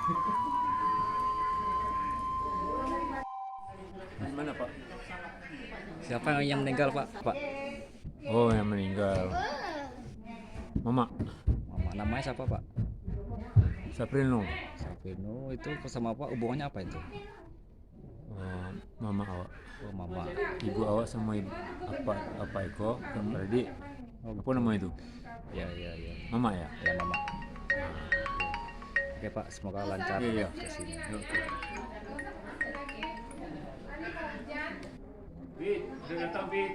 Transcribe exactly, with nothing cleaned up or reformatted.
Dari mana, Pak? Siapa yang meninggal, Pak? Pak. Oh, yang meninggal. Mama. Mama. Namanya siapa, Pak? Saprino. Saprino itu sama apa? Hubungannya apa itu? Oh, mama awak. Oh, mama. Ibu awak sama ibu, apa, apa iko, yang beradik. Oh, apa nama itu? Ya, ya, ya. Mama ya? Ya, mama. Oke, Pak, semoga lancar. Iya, iya. Ke sini. Oke. Bit, udah datang, Bit.